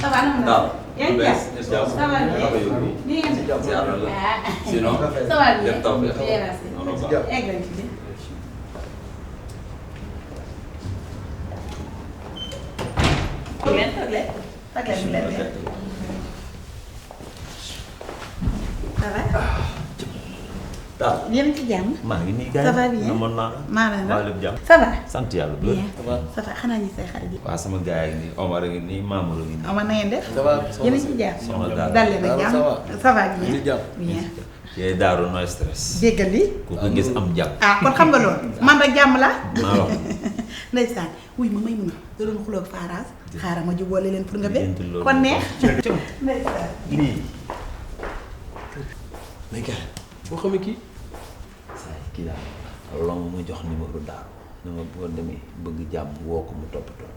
Ça va na waaw. yaa ngi jàpp ça va bien. nii ngeen di ziar la. sinon ça va bien. lépp taw bi egg nañ ci toog leen toog leen. toog leen mu leen leen. ça va. daal yéen a ngi ci jàmm. maa ngi nii gars ça va bien namoon naa maa la maa lépp jàmm. ça va. sant yàlla bu bien ça va xanaa ñu say xarit yi. waaw sama gars yi nii Omar a ngi nii Mamour a ngi nii. Omar na ngeen def. ça va yéen a ngi ci jàmm. soxna Daara dal leen ak jàmm. ça va bien bien. yee Daaru no stress. déggal li. ku ko gis am jàmm. ah kon xam nga loolu man rek jàmm la. maa wax ndeysaan wuy ma may mun a da doon xuloo ak Faraz xaaral ma jubóole leen pour nga be Lijjanti loolu. kon neex. ndeysaan. lii. mais gars boo xamee kii. saa yi kii daal long ma jox numéro Daaru na ma boo demee bëgg jàmm woo ko mu toppatoo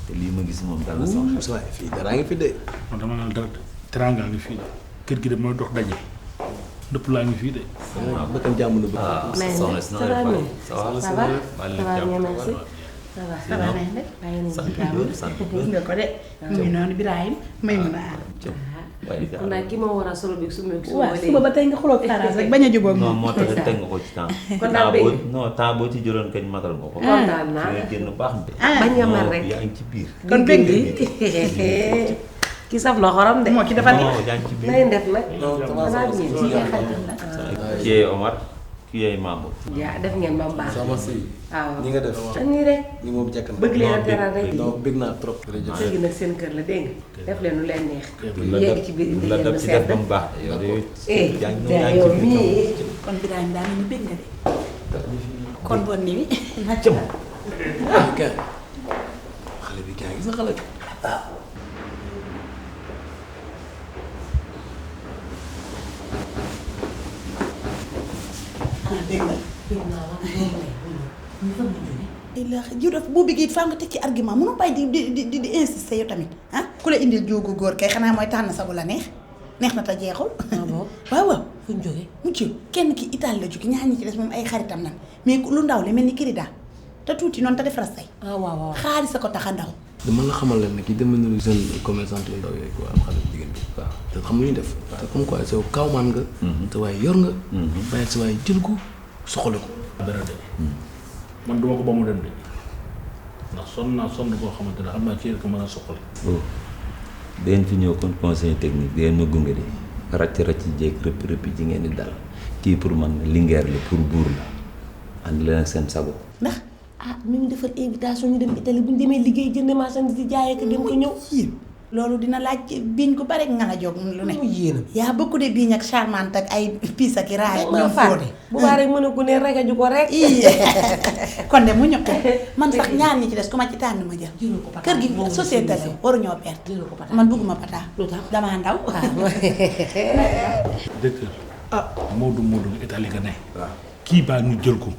te lii ma gis moom dana sama xel. waaye fii daraa ngi fi de. man dama naan dara teraanga ngi fii de kër gi de mooy dox daje dëpp laa ngi fii de. bakkan jàmm na bëgg. ah soxna si na nga def waay. ça va ça va maa ngi ça leen va jàmm. bien merci ça va ça va nañ rek. maa ngi sant leen di bu sant bu gis nga ko de. muy noonu Birahim may mun a aar. waaye kon nag ki ma war a solo bi su ma waaw suba ba tey nga xuloo ak Faraz rek bañ a jubóog non moom. moo tax teg nga ko ci temps. Kon daal temps boo bëgg. non temps boo ci jëloon kañ matal nga ko. kontaan naa nga génn baax de. bañ a mel rek yaa ngi ci biir. kon bëgg ki saf na xorom de moo ci dafa neex. non yaa ngi ci biir. nay def nag non ça va xanaa ça bien va. ci ay xaritam la kii yee Omar kii yee Mamour. yaa def ngeen ba mu baax sama si. waaw ni nga def. nii rek ni moom jekk na. bëgg leen a non, teral rek non bëgg naa trop. jërëjëf. léegi nag seen kër la dégg nga def leen lu leen neex la yegg def ci biir indi la leen def lu ci def sedd ba mu baax. yow de yaa ngi daa yaa ngi yow ci biir mii kon Birahim daa mel ni bëgg nga de. kon bon ni wi. ok. xale bi gars gis nga xale bi. jiw daf boo bëggee faa nga teg ci argument mënoo bàyyi di insister yow tamit ah ku la indil jóogu góor kay xanaa mooy tànn sagu la neex neex na te jeexul. ah bon waaw waaw. fu ñu jógee mu ci kenn ki Italie la jóge ñaar ñi ci des moom ay xaritam nan mais lu ndaw li mel ni kirida te tuuti noonu te def rastay ah waaw waaw xaalis a ko tax a ndaw. dama la xamal leen ne kii dem nañu jeune commerçant yu ndaw yooyu quoi am xale bu jigéen bi waaw te xam lu ñuy def te comme quoi yow kawmaan nga te waaye yor nga bàyyi sa waaye jël ko soxale ko dara de man duma ko ba mu dem de ndax sonn naa sonn koo xamante ne xam naa ci yéen ko mën a soxla. dangeen fi ñëw kon conseil technique dangeen ma gunge de ràcc jéeg rëppi ji ngeen di dal kii pour man lingeer la pour buur la ànd leen ak seen sago. ndax ah mi ngi defar invitation ñu dem Italie bu ñu demee liggéey jënd marchandise di jaayee ko dem ko ñëw loolu dina laaj biiñ ko bare nga la jóg lu ne. yéenam yaa beaucoup de biiñ ak charmante ak ay piis ak i raay ak ñoom fóode. bu baax rek mën a gune regaju ko rek kon de mu ñuqe man sax ñaar ñi ci des ku ma ci tànn ma jël. kër gi société la waruñoo perte. man bëgguma pata. lu tax damaa ndaw. directeur Modou Italie nga ne. waaw kii baa ñu jël ko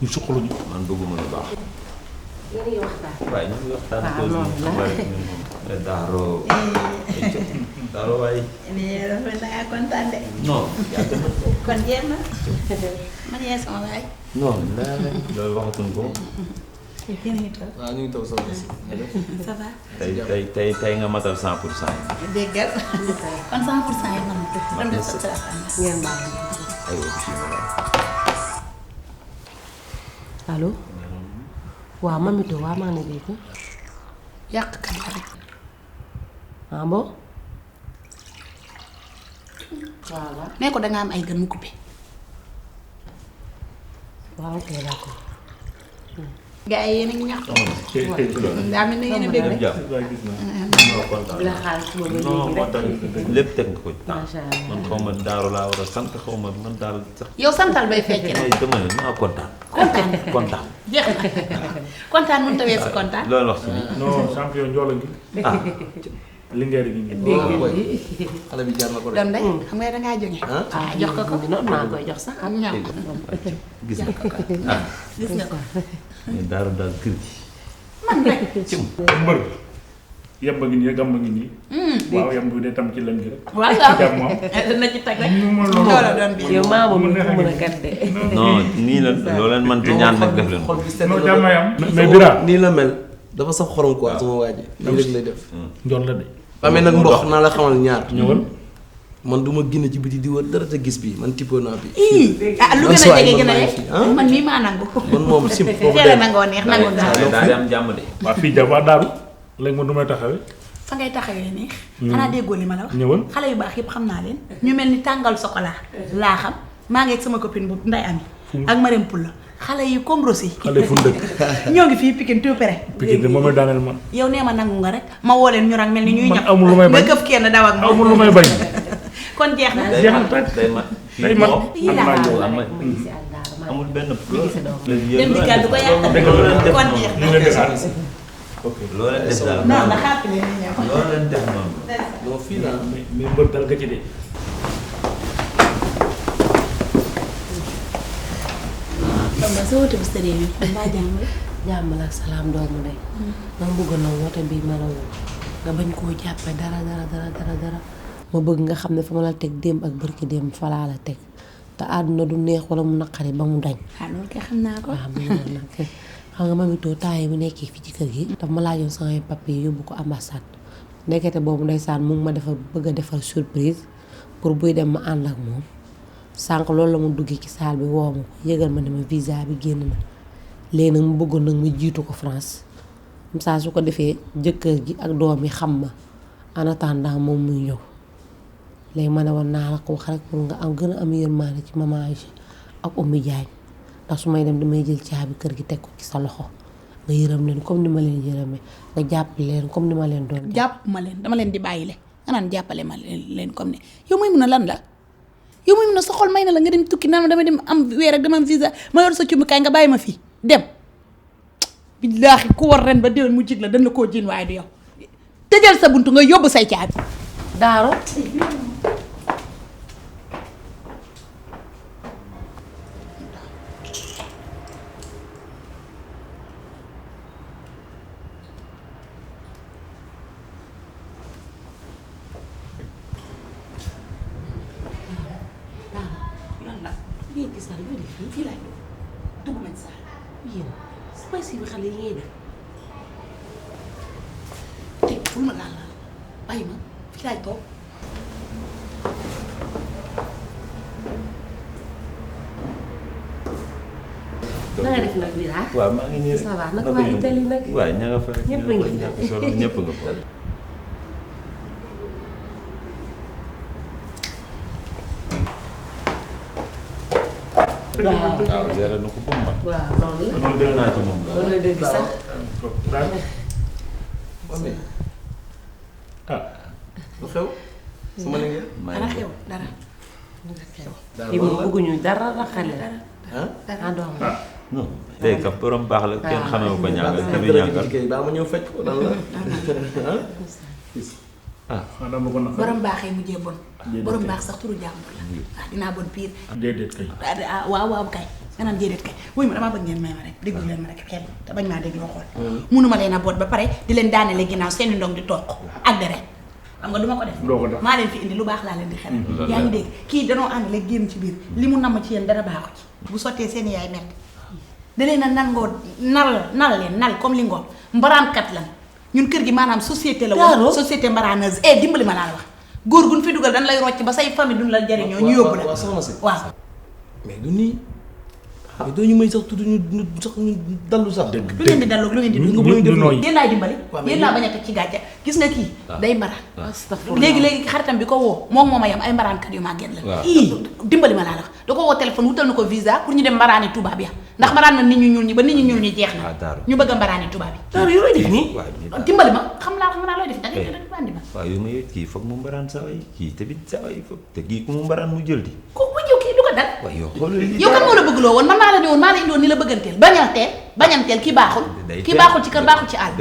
ñu suqalu ñu. man bëgguma lu baax. yéen a ngi waxtaan waaye ñu ngi waxtaan waaw pause noonu bi la. xam nga rek ñun moom Daaro Daaro waaye nii dafa dangaa kontaan de. non yàgg na kon jéem na. man yee sama waay. non loolu waxatuñ ko yéen a ngi toog. waaw ñu ngi toog soxna si. ça va. tey nga matal 100%. déggal kon 100% yi man man de sa ngeen baal ay bismillah. allo waaw mamito waaw maa ngi dégg yàq kat la rek. ah bon waaw waaw nee ko danga am ay gën mu coupé. waaw ok d'accord gars yi yéen a ngi ñaxtu. daa mel ne yéen a bëgg lépp rek. jàmm. non kontaan bi la xaalis boobu non moo léegi tax rek lépp teg nga ko ci temps. Macha Allah. man xaw ma Daaro laa war a sant xaw ma man daal sax. yow santal bay fecc rek. ay dama ne maa kontaan. kontaan kontaan. jeex na kontaan mënut a weesu kontaan. loolu wax ci ni non champion Ndiola ngi. ah Linguère gi ngi. xale bi jaar na ko de. doom day xam nga dangaa jóge. ah jox ko ko. noonu maa koy jox sax am ñam gis nga ah gis nga ko. mais Daaro daal kër gi. man rek. mbër yemb ngi nii gàmb ngi nii. waaw yemb bi de tam ci lañ gi rek. waaw jàpp moom. na ci tag rek. mu mën loolu doon bi. yow maa boobu mu mën a kat de non nii la loo leen mën ci ñaan nag def leen ko. xol bi sedd non na jàmm ba- yam mais Bira nii la mel dafa sax xorom quoi sama waa ji lii rek lay def njool la de amee nag mboq naa la xamal ñaar ñëwal man du ma génn ci biti di wër dara te gis bi man tippoo naa bi lu gën a jege gën a yegg man mii maa nangu man moom sim foofu teel a nangoo neex nangu naa daal di am jàmm de. waa fii jàmm waa daaru léegi man du may taxawee fa ngay taxawee neex xanaa déggoo li ma la wax ñëwal xale yu baax yëpp xam naa leen ñu mel ni tàngal chocolat laa xam maa ngi ak sama copine bu Nday Ami ak Marème Poula xale yi comme Rossi xale fu dëkk ñoo ngi fii Pikine tout près Pikine de moom la daaneel man yow nee ma nangu nga rek ma woo leen ñu rang mel ni ñuy man ñëpp amul lu may bañ nga këf kenn daw ak moom amul lu may bañ kon jeex na jeex na tàkk day mat. day mat Yii laa ñëw am amul benn dem di gàddu ko yàq kon jeex ñu leen di xaar loo leen def daal non na xaar leen ni ñëw loo leen def noonu. non fii naa mais mbër dal nga ci de ba sa wote bu sëriñ bi mbaa jàmm la jàmm la ak salaam doomu de dama bëgg na woote bii ma la woo nga bañ koo jàppe dara ma bëgg nga xam ne fa ma la teg démb ak bërki démb fa laa la teg te àdduna du neex wala mu naqari ba mu dañ loolu kay xam naa ko waaw mu noonu nag xam nga mamitoo temps yi mu nekkee fii ci kër gi daf ma laajoon samay papier yóbbu ko ambassade nekkete boobu ndeysaan mu ngi ma defar bëgg a defar surprise pour buy dem ma ànd ak moom sànq loolu la mu duggee ci saal bi woo ma ko yëgal ma ne ma visa bi génn na léegi nag mu bëggoon nag ma jiitu ko France comme ça su ko defee jëkkër ji ak doom yi xam ma en attendant moom muy ñëw léegi ma ne woon naa la ko wax rek pour nga am gën a am yërmaande ci maman Aïcha ak Oumy Diagne ndax su may dem damay jël caabi kër gi teg ko ci sa loxo nga yërëm leen comme ni ma leen yërëmee nga jàpp leen comme ni ma leen doon jàpp ma leen dama leen di bàyyile nga naan jàppale ma leen comme ne yow mooy mun a lan la yow mooy mun a sa xol may na la nga dem tukki naan ma dama dem am weer ak dama am visa ma yor sa cumbukaay nga bàyyi ma fii dem billaahi ku war ren ba déwén mu jig la dañ la koo jiin waaye du yow tëjal sa buntu nga yóbbu say caabi Daaro ngeen gis daal loolu fii laay dugg ma ci sax yéen spice bi xale yi ngay def teg ful ma laal la bàyyi ma fii laay toog na nga def nag bi ah waaw maa ngi nii rek. ça va nag waa Italie nag waaw ña nga fa rek. ñëpp a ngi fi. ñàkk solo ñëpp nga fa. waaw géré na ko ba mu mat. waaw loolu la loolu dégg naa ci moom. loolu la dëgg sax lu xew sama liggéey dara xew dara yi moom bëgguñu dara raxale ah doom non tey ka borom baax la kenn xamee ko ñàngal te du ñàngal. baa ma ñëw fecc ko lan la xanaa ma ko naqar borom baaxee mujjee bon borom baax sax turu jàmbur la waaw dinaa bon pire déedéet kay waaw kay nga naan déedéet kay wuy ma damaa bëgg ngeen may ma rek déglu leen ma rek xel te bañ maa déglu xool munuma leen a boot ba pare di leen daanele ginnaaw seeni ndong di toog ak deret xam nga du ma ko def doo ko def maa leen fi indi lu baax laa leen di xel yaa ngi dégg kii danoo ànd léegi génn ci biir li mu namm ci yéen dara baaxu ci bu sottee seen yaay metti da leen a nangoo nal leen nal comme li ngoom mbaraankat lan ñun kër gi maanaam société la woon société mbaraaneuse dimbali ma laa la wax góor gu ñu fi dugal dañ lay rocc ba say famille duñ la jariñoo ñu yóbbu la waaw soxna si waaw mais du nii mais doo ñu may sax tudd ñu sax ñu dallu sax lu ngeen di dalloog lu ngeen di ñu nooy yéen laay dimbali yéen laa bañ a teg ci gàcce gis nga kii day mbaraan léegi xaritam bi ko woo moom mooma yam ay mbaraankat yu màgget la dimbali ma laa la wax da ko woo téléphone wutal na ko visa pour ñu dem mbaraani tubaab ya ndax mbaraan na nit ñu ñuul ñi ba nit ñu ñuul ñi jeex na ñu bëgg a mbaraani tubaab yi Daaro yow looy def nii dimbali ma xam naa looy def da ngay bandi ma waaw yow ma yëg kii foog mu mbaraan sa way kii tamit sa way foog te kii ku mu mbaraan mu jël di. ko bu ñëw kii du ko dal waaw yow xoolal lii yow kan moo la bëgg loo woon man maa la ne woon maa la indiwoon ni la bëgganteel bañanteel kii baaxul kii baaxul ci kër baaxul ci àll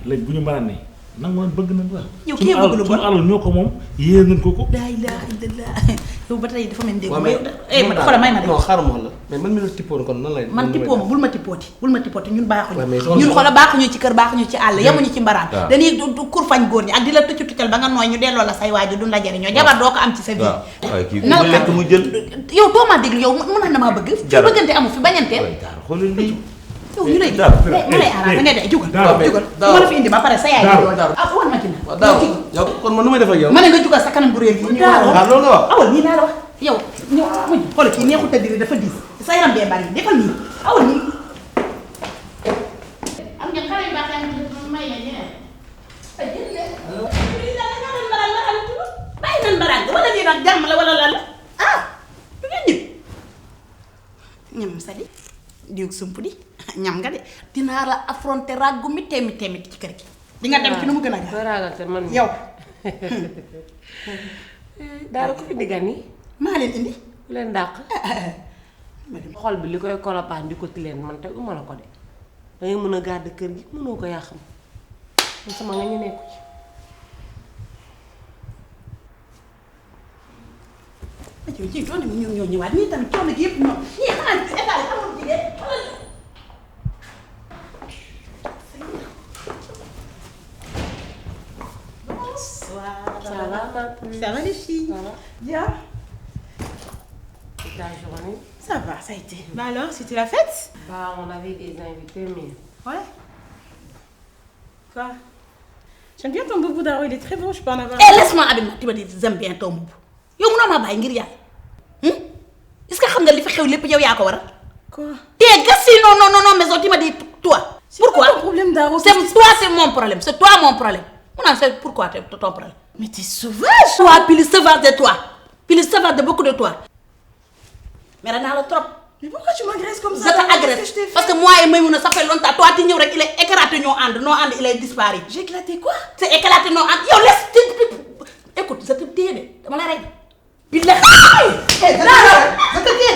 léegi bu ñu mën a ne nag ma bëgg nañ waaw yow kii bëgg lu bon suñu alal ñoo ko moom yéen nañ ko ko laa ilaaha illallaah yow ba tey dafa mel dégg ma xoolal may ma de non xaaral ma la mais man mi la tippoon kon nan lay man tippoo ma bul ma tippooti ñun Ouais, mais baaxuñu ñun xoolal baaxuñu ci kër baaxuñu ci àll yemuñu ci mbaraan dañuy kur fañ góor ñi ak di la tuccu tuccal ba nga nooy ñu delloo la say waaju duñ la jariñoo jabar doo ko am ci sa vie waaw kii ku mu lekk mu jël. yow doo maa déglu yow mën na maa bëgg fi bëggante amu fi bañanteel xoolal lii yow ñu lay Daaru ma lay arrangé nga day jugal. Daaru jugal Daaru ma la fi indi ba pare sa yaay. Daaru ah wan ma ci waaw daaw yow kon man nu may def ak yow. ma ne nga jugal sa kanam bu réer gi. ñu waaw loolu nga wax. awal nii laa la wax yow ñëw muñ xool kii neexut a diri dafa diis sa yaram bee bari defal nii awal nii. am ngeen xale yu baax yaa may la ñeneen. ay jërëjëf. bàyyi nan mbaraan wala lii nag jàmm la wala lan la ah du ngeen ñib ñam sa di diw sump di ñam nga de dinaa la affronter raggu mi teemi ci kër gi di nga dem ci nu mu gën a doo ragal te man yow daal ko indi gan yi maa leen indi ku leen dàq xol bi li koy kolopaan di ko tileen man te uma la ko de dangay mën a garde kër gi mënoo ko yaa xam man sama nga ñu nekku ci ajow ci doone mi ñoo ñëwaat ñii tamit coono gi yëpp ñoom ñii xanaa état yi amul jigéen bonsoir. ça va Ça va les filles? Ça va. Bien. ta journée Ça va, ça a été. Bah alors, c'était la fête? bah on avait des invités mais Ouais. Quoi? J'aime bien ton boubou Daro, il est très beau, je peux en avoir. Eh, laisse-moi avec moi, tu me dis, j'aime bien ton boubou. Yow mënoo ma bàyyi ngir yàlla. Est-ce que xam nga li fi xew lépp yow yaa ko waral? Quoi? T'es gâché, non, mais tu me dis, toi. Pourquoi? C'est quoi ton problème, Daro? C'est toi, c'est mon problème. C'est toi mon problème. Non, c'est pourquoi c'est ton problème. Mais t'es sauvage! Toi, puis le sauvage de toi. Puis le sauvage de beaucoup de toi. Mais là, dans le trop. Mais pourquoi tu m'agresses comme Je ça? t'agresse. Parce que moi et Maïmouna, ça fait longtemps. Toi, tu es il est éclaté, nos and, il est disparu. J'ai éclaté quoi? C'est éclaté, nos and. Yo, laisse. Écoute, je te dis, je te règle. Puis là, je te dis.